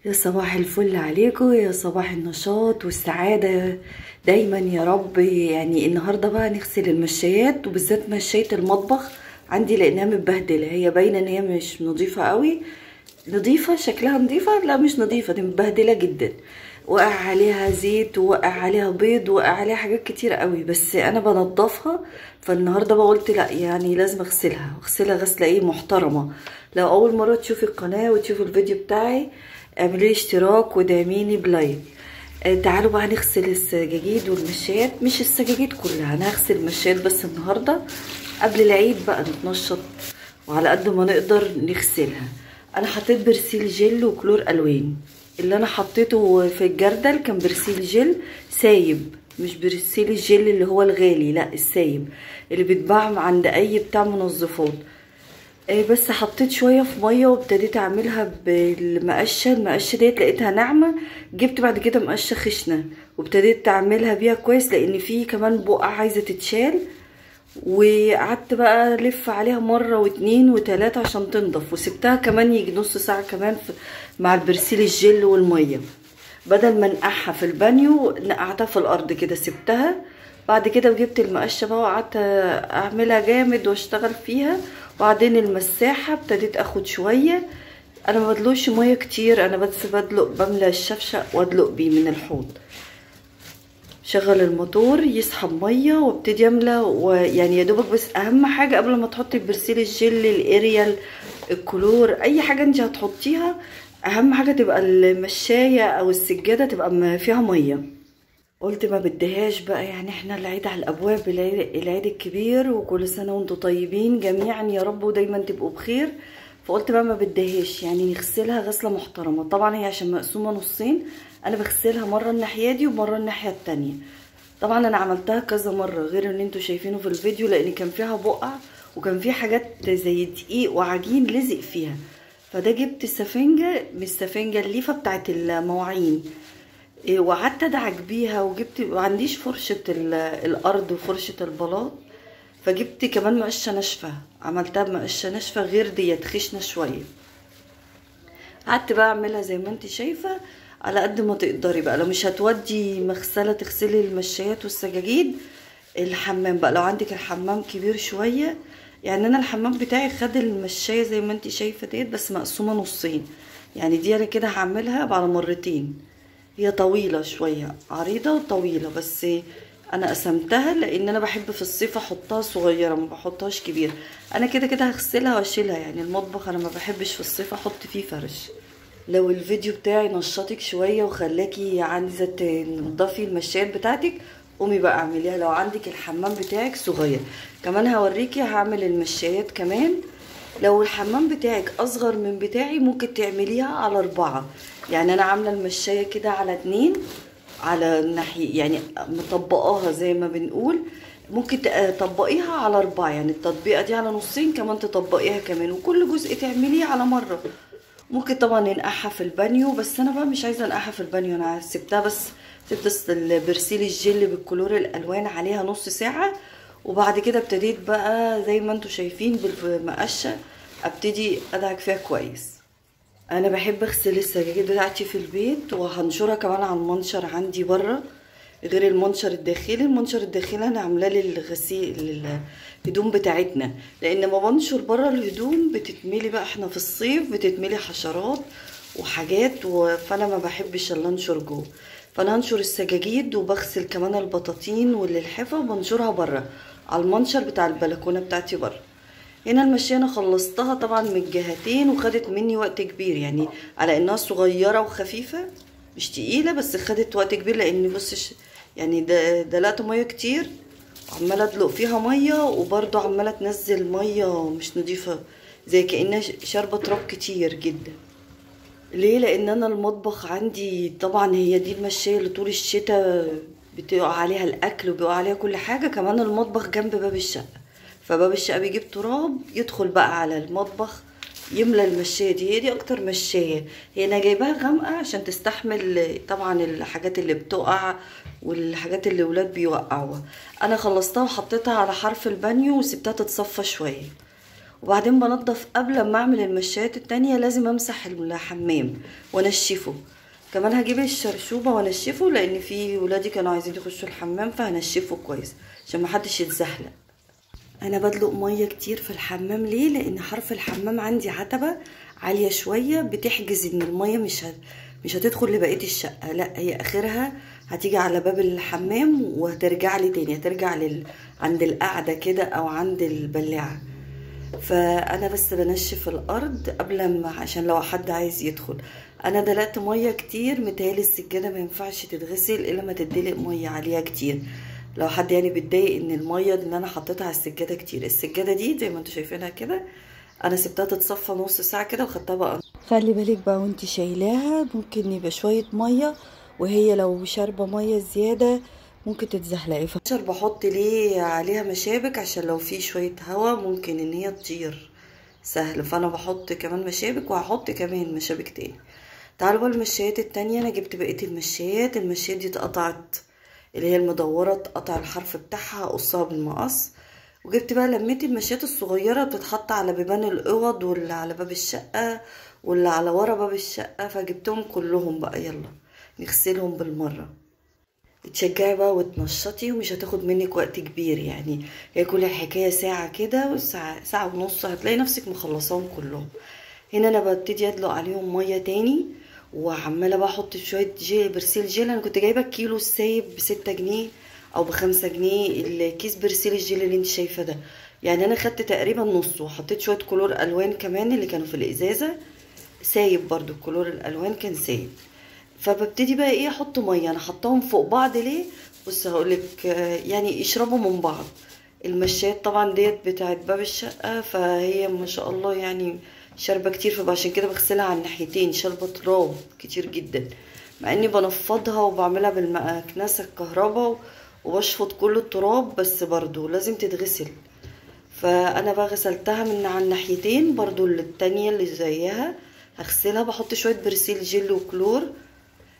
يا صباح الفل عليكم، يا صباح النشاط والسعادة دايما يا رب. يعني النهاردة بقى نغسل المشايات، وبالذات مشاية المطبخ عندي لانها متبهدلة. هي باينة ان هي مش نظيفة قوي، نظيفة شكلها نظيفة، لا مش نظيفة، دي متبهدلة جدا. وقع عليها زيت، ووقع عليها بيض، وقع عليها حاجات كتير قوي، بس انا بنضفها. فالنهارده بقى قلت لا، يعني لازم اغسلها، اغسلها غسله ايه محترمه. لو اول مرة تشوفي القناة وتشوفي الفيديو بتاعي اعملي لي اشتراك ودعميني ب like. تعالوا بقى نغسل السجاجيد والمشايات، مش السجاجيد كلها، انا هغسل المشايات بس النهارده قبل العيد بقى نتنشط وعلى قد ما نقدر نغسلها. انا حطيت برسيل جل وكلور الوان. اللي انا حطيته في الجردل كان برسيل جل سايب، مش برسيل الجل اللي هو الغالي، لا السايب اللي بيتباع عند اي بتاع منظفات. بس حطيت شوية في مية وابتديت اعملها بالمقشه. المقشه ديت لقيتها ناعمة، جبت بعد كده مقشه خشنه وابتديت اعملها بيها كويس، لان في كمان بقع عايزه تتشال. وقعدت بقى الف عليها مرة واتنين وتلاتة عشان تنضف، وسبتها كمان يجي نص ساعة كمان مع البرسيل الجل والمية. بدل ما نقعها في البانيو نقعتها في الارض كده، سبتها. بعد كده جبت المقشه بقى وقعدت اعملها جامد واشتغل فيها. وبعدين المساحة ابتديت اخد شوية، انا ما بدلقش مية كتير، انا بس بدلق، بملى الشفشق وادلق بيه من الحوض. شغل الموتور يسحب مية وابتدي املى، ويعني يا دوبك. بس اهم حاجة قبل ما تحطي البرسيل الجل، الاريال، الكلور، اي حاجة انت هتحطيها، اهم حاجة تبقى المشايه او السجادة تبقى فيها مية. قلت ما بديهاش بقى، يعني احنا العيد على الابواب، العيد الكبير، وكل سنة وانتم طيبين جميعا يا رب، ودايما تبقوا بخير. فقلت بقى ما بديهاش، يعني نغسلها غسله محترمه. طبعا هي عشان مقسومة نصين، انا بغسلها مرة الناحية دي ومرة الناحية التانية. طبعا انا عملتها كذا مرة غير اللي انتوا شايفينه في الفيديو، لان كان فيها بقع وكان فيها حاجات زي دقيق وعجين لزق فيها. فده جبت سفنجه، مش سفنجه، الليفه بتاعت المواعين، وقعدت ادعك بيها. وجبت، ما عنديش فرشه الارض وفرشه البلاط، فجبت كمان مقشه ناشفة، عملتها بمقشه ناشفة غير ديت خشنه شوية. قعدت بقى اعملها زي ما انت شايفه على قد ما تقدري بقى. لو مش هتودي مغسله تغسلي المشايات والسجاجيد، الحمام بقى لو عندك الحمام كبير شوية. يعني انا الحمام بتاعي خد المشايه زي ما انت شايفه ديت، بس مقسومة نصين، يعني دي انا كده هعملها على مرتين. هي طويلة شوية، عريضة وطويلة، بس انا قسمتها لان انا بحب في الصيف احطها صغيرة، ما بحطهاش كبيرة. انا كده كده هغسلها واشيلها، يعني المطبخ انا ما بحبش في الصيف احط فيه فرش. لو الفيديو بتاعي نشطك شوية وخلاكي عايزه تنضفي المشايات بتاعتك، قومي بقى اعمليها. لو عندك الحمام بتاعك صغير كمان هوريكي هعمل المشايات كمان. لو الحمام بتاعك اصغر من بتاعي ممكن تعمليها على 4، يعني انا عامله المشايه كده على 2 على ناحية، يعني مطبقاها زي ما بنقول. ممكن تطبقيها على 4، يعني التطبيقه دي على نصين كمان تطبقيها كمان، وكل جزء تعمليه على مرة. ممكن طبعا ننقعها في البانيو، بس انا بقى مش عايزه انقعها في البانيو، انا سبتها بس، سبت البرسيل الجل بالكلور الالوان عليها نص ساعة. وبعد كده ابتديت بقى زي ما انتم شايفين بالمقشه ابتدي ادعك فيها كويس. انا بحب اغسل السجاجيد بتاعتي في البيت، وهنشرها كمان على المنشر عندي بره، غير المنشر الداخلي. المنشر الداخلي انا عاملاه للغسيل الهدوم بتاعتنا، لان ما بنشر بره الهدوم بتتملي بقى، احنا في الصيف بتتملي حشرات وحاجات، فانا ما بحبش الا انشر جوه. فانا هنشر السجاجيد وبغسل كمان البطاطين واللحفه وبنشرها بره على المنشر بتاع البلكونه بتاعتي بره. هنا المشية انا خلصتها طبعا من الجهتين، وخدت مني وقت كبير، يعني على انها صغيرة وخفيفة مش تقيلة، بس خدت وقت كبير لان بص يعني دلقت مية كتير، عماله ادلق فيها مية، وبرده عماله تنزل مية مش نظيفة، زي كانها شاربه تراب كتير جدا. ليه؟ لان انا المطبخ عندي طبعا هي دي المشايه اللي طول الشتاء بتقع عليها الاكل وبيقع عليها كل حاجة. كمان المطبخ جنب باب الشقة، فباب الشقة بيجيب تراب يدخل بقى على المطبخ يملى المشايه دي. هي دي اكتر مشايه، هي انا جايباها غامقه عشان تستحمل طبعا الحاجات اللي بتقع والحاجات اللي ولاد بيوقعوها. انا خلصتها وحطيتها على حرف البانيو وسبتها تتصفى شوية. وبعدين بنضف قبل ما اعمل المشايات التانية لازم امسح الحمام وانشفه. كمان هجيب الشرشوبة وانشفه، لان في ولادي كانوا عايزين يخشوا الحمام، فهنشفه كويس عشان ما حدش يتزحلق. انا بدلق مية كتير في الحمام ليه؟ لان حرف الحمام عندي عتبة عالية شوية، بتحجز ان المية مش هتدخل لبقية الشقة، لا هي اخرها هتيجي على باب الحمام وهترجع لي تاني، هترجع عند القعدة كده او عند البلاعة. فانا بس بنشف الارض قبل ما، عشان لو حد عايز يدخل. انا دلقت مية كتير، متهيألي السجادة ما ينفعش تتغسل الا ما تدلق مية عليها كتير. لو حد يعني بيتضايق ان المية اللي انا حطيتها على السجادة كتير. السجادة دي زي ما انتوا شايفينها كده انا سبتها تتصفى نص ساعة كده وخدتها بقى. خلي بالك بقى وانت شايلاها ممكن يبقى شوية مية، وهي لو شاربه مية زيادة ممكن تتزحلقي. فعشان بحط ليه عليها مشابك عشان لو في شوية هوا ممكن ان هي تطير سهل، فانا بحط كمان مشابك، وهحط كمان مشابك تاني. تعالوا بقى المشايات التانية. انا جبت بقية المشايات. المشايات دي اتقطعت، اللي هي المدوره اتقطع الحرف بتاعها، قصها بالمقص. وجبت بقى لميت المشايات الصغيرة بتتحط على بيبان الاوض واللي على باب الشقة واللي على ورا باب الشقة، فجبتهم كلهم بقى، يلا نغسلهم بالمرة. تشجعي بقى وتنشطي، ومش هتاخد منك وقت كبير، يعني هي كل الحكاية ساعة كده وساعة، ساعة ونص هتلاقي نفسك مخلصاهم كلهم. هنا انا ببتدي ادلق عليهم مية تاني، وعماله بقى احط شوية جيل، برسيل جيل. انا كنت جايبه الكيلو السايب ب6 جنيه او ب5 جنيه الكيس برسيل الجيل اللي انت شايفه ده، يعني انا خدت تقريبا نصه، وحطيت شوية كلور الوان كمان اللي كانوا في الازازه سايب، برضو الكلور الالوان كان سايب. فببتدي بقى ايه احط مية. انا حطاهم فوق بعض ليه؟ بص هقولك، يعني يشربوا من بعض. المشايات طبعا ديت بتاعت باب الشقة، فهي ما شاء الله يعني شاربه كتير، فعشان كده بغسلها على الناحيتين، شاربه تراب كتير جدا، مع اني بنفضها وبعملها بالمكنسه الكهرباء وبشفط كل التراب، بس برضو لازم تتغسل. فانا بقى غسلتها من على الناحيتين، برضو التانية اللي زيها هغسلها. بحط شوية برسيل جل وكلور.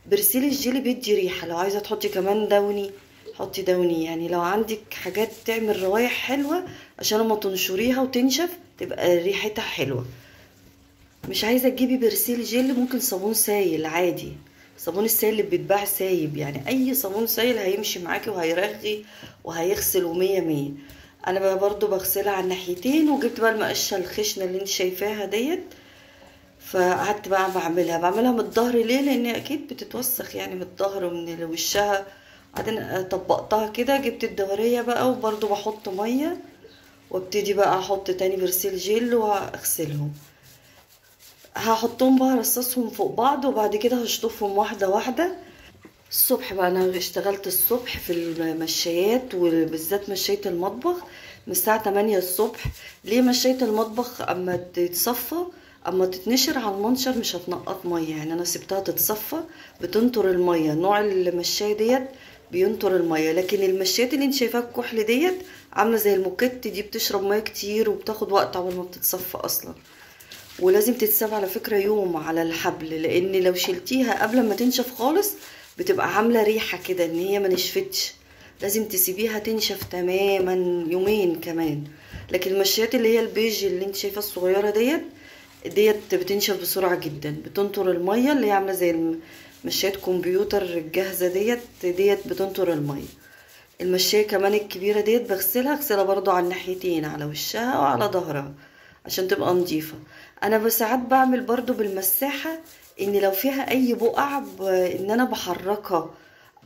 برسيل الجيل بيدي ريحه، لو عايزه تحطي كمان داوني حطي داوني، يعني لو عندك حاجات تعمل روايح حلوة عشان لما تنشريها وتنشف تبقى ريحتها حلوة. مش عايزه تجيبي برسيل جل، ممكن صابون سايل عادي، صابون السايل اللي بيتباع سايب، يعني اي صابون سايل هيمشي معاكي وهيرغي وهيغسل ومية مية. انا بقى برضو بغسلها على الناحيتين. وجبت بقى المقشه الخشنة اللي انت شايفاها ديت، فقعدت بقى بعملها من الظهر. ليه؟ لان اكيد بتتوسخ يعني من الظهر ومن وشها. بعدين طبقتها كده، جبت الدورية بقى وبرضو بحط مية، وابتدي بقى احط تاني برسيل جل واغسلهم. هحطهم بقى رصصهم فوق بعض، وبعد كده هشطفهم واحدة واحدة. الصبح بقى انا اشتغلت الصبح في المشايات، وبالذات مشايه المطبخ من الساعة 8 الصبح. ليه مشايه المطبخ؟ اما تتصفى، اما تتنشر على المنشر مش هتنقط مية، يعني انا سبتها تتصفى بتنطر المية. نوع المشايه ديت بينطر المية، لكن المشايات اللي انت شايفاها الكحل ديت عامله زي الموكيت دي، بتشرب مية كتير وبتاخد وقت عقبال ما بتتصفى اصلا. ولازم تتساب على فكرة يوم على الحبل، لان لو شلتيها قبل ما تنشف خالص بتبقى عامله ريحه كده ان هي ما نشفتش. لازم تسيبيها تنشف تماما يومين كمان. لكن المشايات اللي هي البيج اللي انت شايفاها الصغيرة ديت بتنشف بسرعة جدا، بتنطر المية، اللي هي عامله زي مشايات كمبيوتر الجاهزة ديت بتنطر المية. المشايه كمان الكبيرة ديت بغسلها برضو على الناحيتين، على وشها وعلى ظهرها عشان تبقى نظيفة. انا بساعات بعمل برضو بالمساحه ان لو فيها اي بقع ان انا بحركها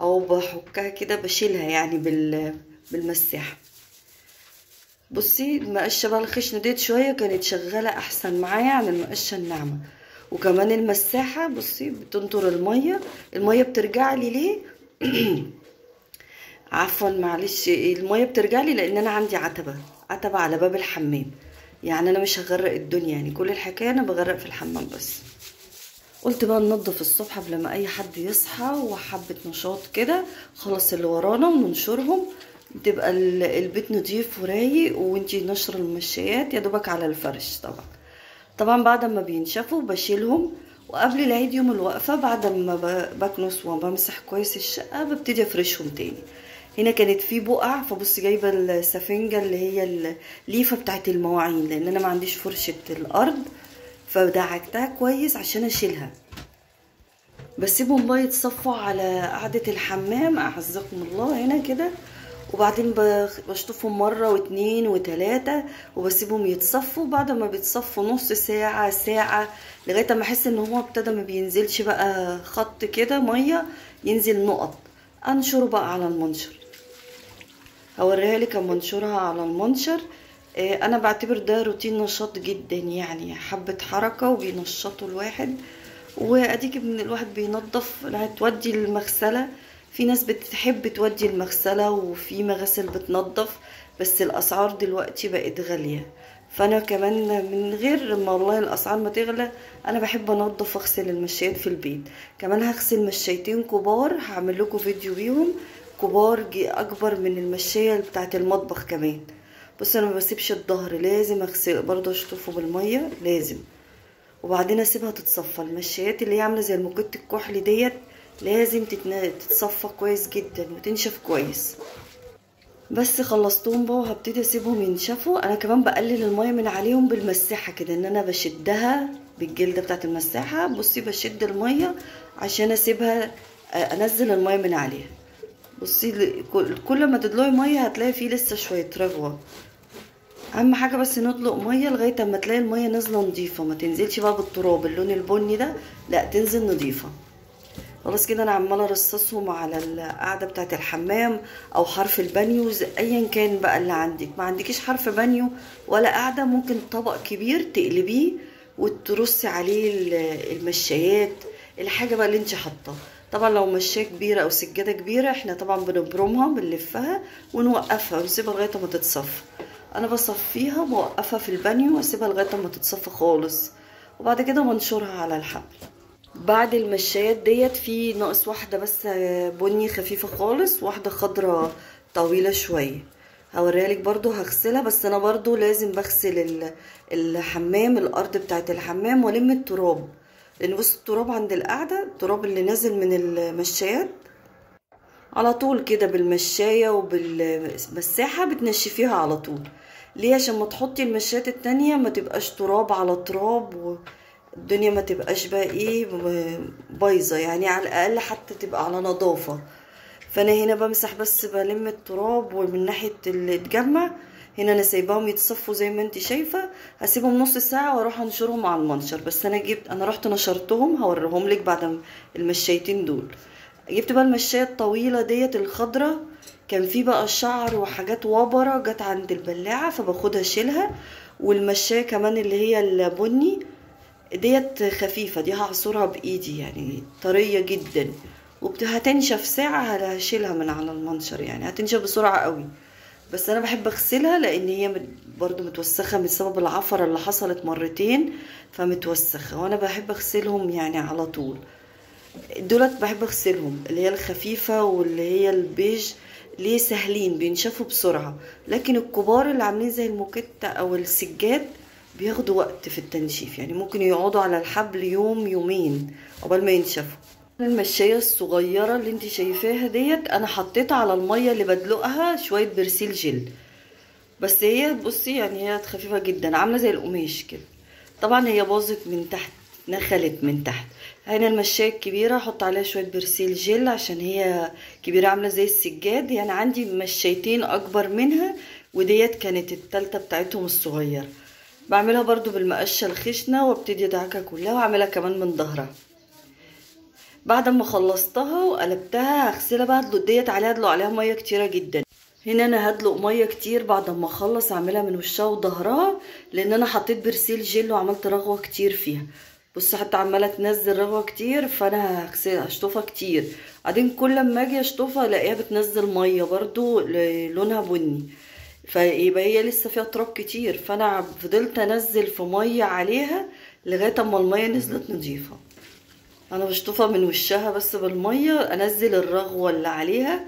او بحكها كده، بشيلها يعني بالمساحه. بصي المقشه بقى الخشنة ديت شوية كانت شغالة احسن معايا عن المقشه الناعمة. وكمان المساحة بصي بتنطر المية، المية بترجع لي ليه؟ عفوا معلش، المية بترجع لي لان انا عندي عتبة على باب الحمام، يعني انا مش هغرق الدنيا، يعني كل الحكاية انا بغرق في الحمام بس. قلت بقى ننضف الصبح قبل ما اي حد يصحى، وحبه نشاط كده خلص اللي ورانا وننشرهم، تبقى البيت نضيف ورايق، وانتي نشر المشايات يا دوبك على الفرش. طبعا بعد ما بينشفوا بشيلهم، وقبل العيد يوم الوقفة بعد ما بكنس وبمسح كويس الشقة ببتدي افرشهم تاني. هنا كانت في بقع، فبصي جايبه السفنجه اللي هي الليفه بتاعت المواعين، لان انا ما عنديش فرشه الارض، فدعكتها كويس عشان اشيلها. بسيبهم بقى يتصفوا على قعدة الحمام اعزكم الله هنا كده، وبعدين بشطفهم مرة واتنين وتلاتة، وبسيبهم يتصفوا. بعد ما بيتصفوا نص ساعة ساعة لغاية ما احس ان هو ابتدى ما بينزلش بقى خط كده مية، ينزل نقط، انشره بقى على المنشر. هوريها لك اما انشرها على المنشر. انا بعتبر ده روتين نشاط جدا، يعني حبه حركة وبينشطوا الواحد. واديك من الواحد بينظف. هتودي المغسلة، في ناس بتحب تودي المغسلة وفي مغاسل بتنظف، بس الاسعار دلوقتي بقت غالية. فانا كمان من غير ما والله الاسعار ما تغلى، انا بحب انظف واغسل المشايات في البيت. كمان هغسل مشايتين كبار، هعمل لكم فيديو بيهم كبار اكبر من المشايه بتاعه المطبخ كمان. بص انا ما بسيبش الظهر، لازم اغسل برضه، اشطفه بالمية لازم، وبعدين اسيبها تتصفى. المشايات اللي هي عامله زي الموكيت الكحلي ديت لازم تتصفى كويس جدا وتنشف كويس. بس خلصتهم بقى وهبتدي اسيبهم ينشفوا. انا كمان بقلل المية من عليهم بالمساحه كده، ان انا بشدها بالجلده بتاعه المساحة. بصي بشد المية عشان اسيبها، انزل المية من عليها. بصي كل ما تدلقي مية هتلاقي فيه لسه شوية رغوه. اهم حاجة بس نطلق مية لغاية اما تلاقي المية نازله نظيفة، ما تنزلش بقى بالتراب اللون البني ده، لا تنزل نظيفة. خلاص كده انا عماله ارصصهم على القاعدة بتاعه الحمام او حرف البانيو، ايا كان بقى اللي عندك. ما عندكيش حرف بانيو ولا قاعدة، ممكن طبق كبير تقلبيه وترصي عليه المشايات، الحاجة بقى اللي انت حاطاها. طبعا لو مشايه كبيرة او سجادة كبيرة احنا طبعا بنبرمها، بنلفها ونوقفها ونسيبها لغاية ما تتصفى. انا بصفيها وبوقفها في البانيو واسيبها لغاية ما تتصفى خالص، وبعد كده بنشرها على الحبل. بعد المشايات ديت في ناقص واحدة بس بني خفيفة خالص، واحدة خضرة طويلة شوية، هوريها لك برضو. هغسلها، بس انا برضو لازم بغسل الحمام، الارض بتاعت الحمام، والم التراب، لان بص التراب عند القعدة، التراب اللي نازل من المشايات على طول كده بالمشايه وبالمساحه بتنشفيها على طول. ليه؟ عشان ما تحطي المشايات التانية ما تبقاش تراب على تراب، والدنيا ما تبقاش بقى ايه بايظة، يعني على الاقل حتى تبقى على نظافة. فانا هنا بمسح بس، بلم التراب، ومن ناحية اللي اتجمع هنا انا سايباهم يتصفوا زي ما انت شايفه. هسيبهم نص ساعة واروح انشرهم على المنشر. بس انا جبت، انا رحت نشرتهم، هوريهم لك بعد المشايتين دول. جبت بقى المشايه الطويلة ديت الخضرة، كان في بقى شعر وحاجات وبره جت عند البلاعة، فباخدها اشيلها. والمشايه كمان اللي هي البني ديت خفيفة، دي هعصرها بايدي، يعني طرية جدا، وهتنشف ساعة هشيلها من على المنشر، يعني هتنشف بسرعة قوي. بس انا بحب اغسلها لان هي برضو متوسخه من سبب العفره اللي حصلت مرتين، فمتوسخه، وانا بحب اغسلهم يعني على طول. دولت بحب اغسلهم، اللي هي الخفيفة واللي هي البيج، ليه؟ سهلين بينشفوا بسرعة. لكن الكبار اللي عاملين زي الموكيت او السجاد بياخدوا وقت في التنشيف، يعني ممكن يقعدوا على الحبل يوم يومين قبل ما ينشفوا. المشايه الصغيرة اللي انت شايفاها ديت انا حطيتها على المية اللي بدلقها شوية برسيل جل، بس هي بصي يعني هي خفيفة جدا، عامله زي القماش كده. طبعا هي باظت من تحت، نخلت من تحت. هنا المشايه الكبيرة احط عليها شوية برسيل جل عشان هي كبيرة عامله زي السجاد. يعني عندي مشايتين اكبر منها، وديت كانت التالتة بتاعتهم الصغيرة. بعملها برضو بالمقشه الخشنة وابتدي ادعكها كلها، واعملها كمان من ظهرها. بعد ما خلصتها وقلبتها هغسلها بقى. ادلق ديت عليها، ادلق عليها مية كتيرة جدا. هنا انا هدلق مية كتير بعد ما اخلص، اعملها من وشها وظهرها، لان انا حطيت برسيل جل وعملت رغوه كتير فيها. بص حتى عماله تنزل رغوه كتير، فانا هغسلها هشطفها كتير. بعدين كل ما اجي اشطفها الاقيها بتنزل مية برضو لونها بني، فيبقى هي لسه فيها تراب كتير. فانا فضلت انزل في مية عليها لغاية اما المية نزلت نضيفه. انا بشطفها من وشها بس بالمية، انزل الرغوه اللي عليها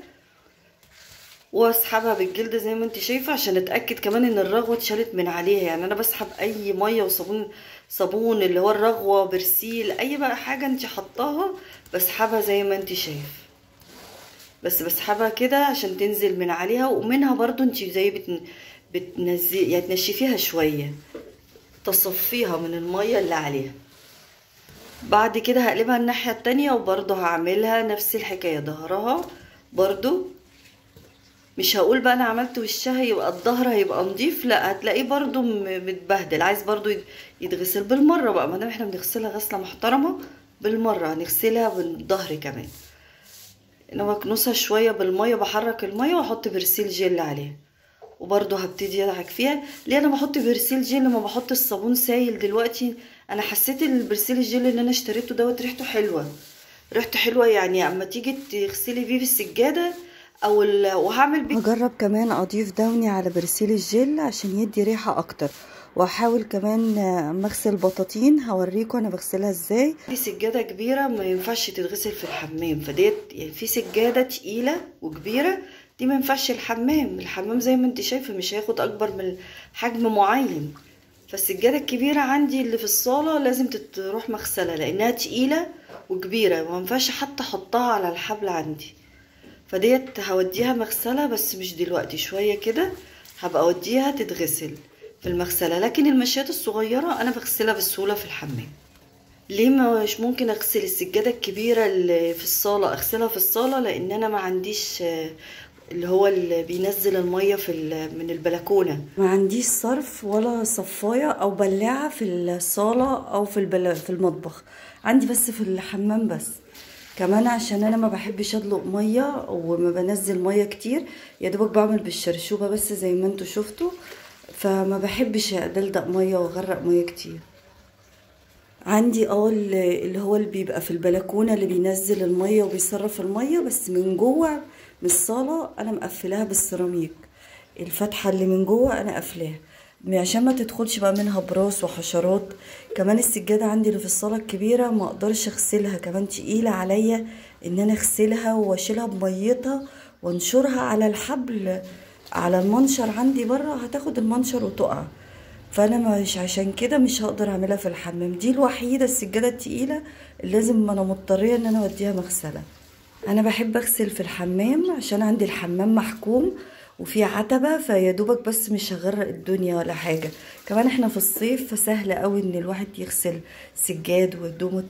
واسحبها بالجلد زي ما انت شايفه، عشان اتاكد كمان ان الرغوه اتشالت من عليها. يعني انا بسحب اي مية وصابون، صابون اللي هو الرغوه، برسيل، اي بقى حاجة انت حطاها بسحبها زي ما انت شايف. بس بسحبها كده عشان تنزل من عليها. ومنها برضو انت زي بتنزل يعني تنشفيها شوية، تصفيها من المية اللي عليها. بعد كده هقلبها الناحية التانية وبرضو هعملها نفس الحكاية، ظهرها برضو مش هقول بقى انا عملت وشها يبقى الظهر هيبقى نضيف، لا هتلاقيه برضو متبهدل، عايز برضو يتغسل بالمرة بقى. ما دام احنا بنغسلها غسله محترمه بالمرة هنغسلها بالظهر كمان. انا بكنسها شوية بالمية، بحرك المية واحط برسيل جل عليها، وبرضو هبتدي ادعك فيها. ليه انا بحط برسيل جل ما بحط الصابون سايل دلوقتي؟ انا حسيت البرسيل الجل اللي انا اشتريته دوت ريحته حلوة، ريحته حلوة يعني اما تيجي تغسلي بيه في السجادة او وهعمل بيه. هجرب كمان اضيف داوني على برسيل الجل عشان يدي ريحه اكتر، واحاول كمان اما اغسل بطاطين هوريكم انا بغسلها ازاي. في سجادة كبيرة ما ينفعش تتغسل في الحمام، فديت يعني في سجادة تقيلة وكبيره دي ما ينفعش الحمام. الحمام زي ما انت شايفه مش هياخد اكبر من حجم معين، فالسجاده الكبيرة عندي اللي في الصاله لازم تروح مغسله لانها تقيلة وكبيره، وما ينفعش حتى احطها على الحبل عندي. فديت هوديها مغسله، بس مش دلوقتي، شوية كده هبقى اوديها تتغسل في المغسلة. لكن المشيات الصغيرة انا بغسلها بسهولة في الحمام. ليه مش ممكن اغسل السجادة الكبيرة اللي في الصاله؟ اغسلها في الصاله لان انا ما عنديش اللي هو اللي بينزل المية في من البلكونه، ما عنديش صرف ولا صفايه او بلاعه في الصاله او في المطبخ، عندي بس في الحمام بس. كمان عشان انا ما بحبش ادلق مية وما بنزل مية كتير، يا دوبك بعمل بالشرشوبه بس زي ما انتوا شفتوا، فما بحبش ادلدق مية واغرق مية كتير. عندي اللي هو اللي بيبقى في البلكونه اللي بينزل المية وبيصرف المية، بس من جوه من الصاله انا مقفلاها بالسيراميك، الفتحة اللي من جوه انا قافلاها عشان ما تدخلش بقى منها براس وحشرات. كمان السجادة عندي اللي في الصاله الكبيرة ما اقدرش اغسلها، كمان تقيلة عليا ان انا اغسلها واشيلها بميتها وانشرها على الحبل على المنشر عندي بره، هتاخد المنشر وتقع. فانا مش عشان كده مش هقدر اعملها في الحمام. دي الوحيدة السجادة التقيله اللي لازم انا مضطريه ان انا اوديها مغسله. انا بحب اغسل في الحمام عشان عندي الحمام محكوم وفي عتبة، فيا دوبك بس مش هغرق الدنيا ولا حاجة. كمان احنا في الصيف فسهل قوي ان الواحد يغسل سجاد وهدومه.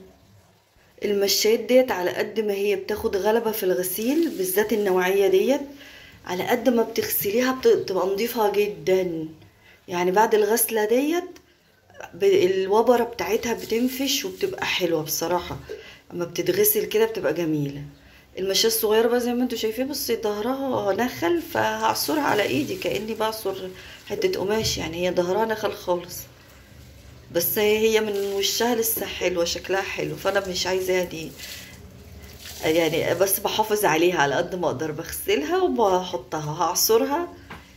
المشايات ديت على قد ما هي بتاخد غلبه في الغسيل، بالذات النوعية ديت، على قد ما بتغسليها بتبقى نظيفة جدا. يعني بعد الغسله ديت الوبره بتاعتها بتنفش وبتبقى حلوة بصراحة، اما بتتغسل كده بتبقى جميلة. المشاية الصغيرة بقى زي ما انتوا شايفين، بصي ظهرها نخل، فهعصرها على ايدي كاني بعصر حتة قماش، يعني هي ظهرها نخل خالص، بس هي من وشها لسه حلوة، شكلها حلو، فانا مش عايزاها دي يعني، بس بحافظ عليها على قد ما اقدر، بغسلها وبحطها هعصرها.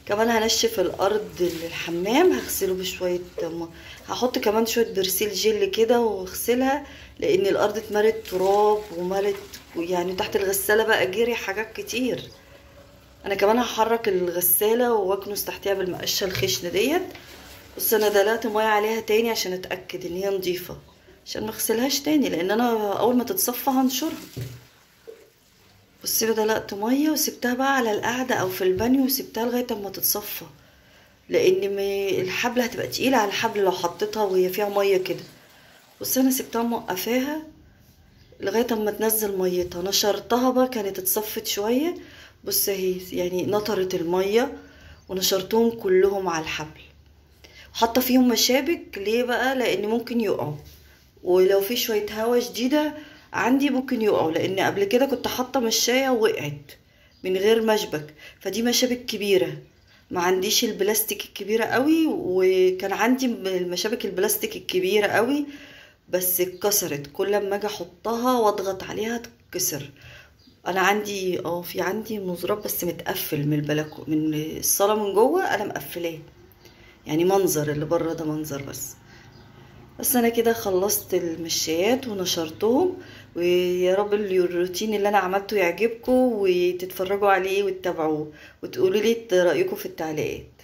كمان هنشف الارض للحمام، هغسله بشوية، هحط كمان شوية برسيل جل كده واغسلها، لان الارض اتملت تراب وملت يعني تحت الغسالة بقى جري حاجات كتير. انا كمان هحرك الغسالة واكنس تحتها بالمقشه الخشنة ديت. بس انا دلقت مية عليها تاني عشان اتاكد ان هي نظيفة، عشان ما اغسلهاش تاني، لان انا اول ما تتصفى هنشرها. بصي دلقت مية وسبتها بقى على القعدة او في البانيو، وسبتها لغاية اما تتصفى، لان الحبل هتبقى تقيلة على الحبل لو حطيتها وهي فيها مية كده. بصي انا سبتها موقفاها لغاية اما تنزل ميتها، نشرتها بقى كانت اتصفت شوية. بصي اهي يعني نطرت المية، ونشرتهم كلهم على الحبل، حاطه فيهم مشابك. ليه بقى؟ لان ممكن يقعوا، ولو في شوية هوا شديدة عندي ممكن يقعوا، لان قبل كده كنت حاطه مشايه ووقعت من غير مشبك، فدي مشابك كبيرة، ما عنديش البلاستيك الكبيرة قوي، وكان عندي المشابك البلاستيك الكبيرة قوي بس اتكسرت، كل ما اجي احطها واضغط عليها تتكسر. انا عندي في عندي مزراب بس متقفل من البلكونه من الصاله من جوه، انا مقفلاه، يعني منظر اللي بره ده منظر بس. بس انا كده خلصت المشيات ونشرتهم، ويا رب الروتين اللي انا عملته يعجبكم وتتفرجوا عليه وتتابعوه وتقولوا لي رايكم في التعليقات.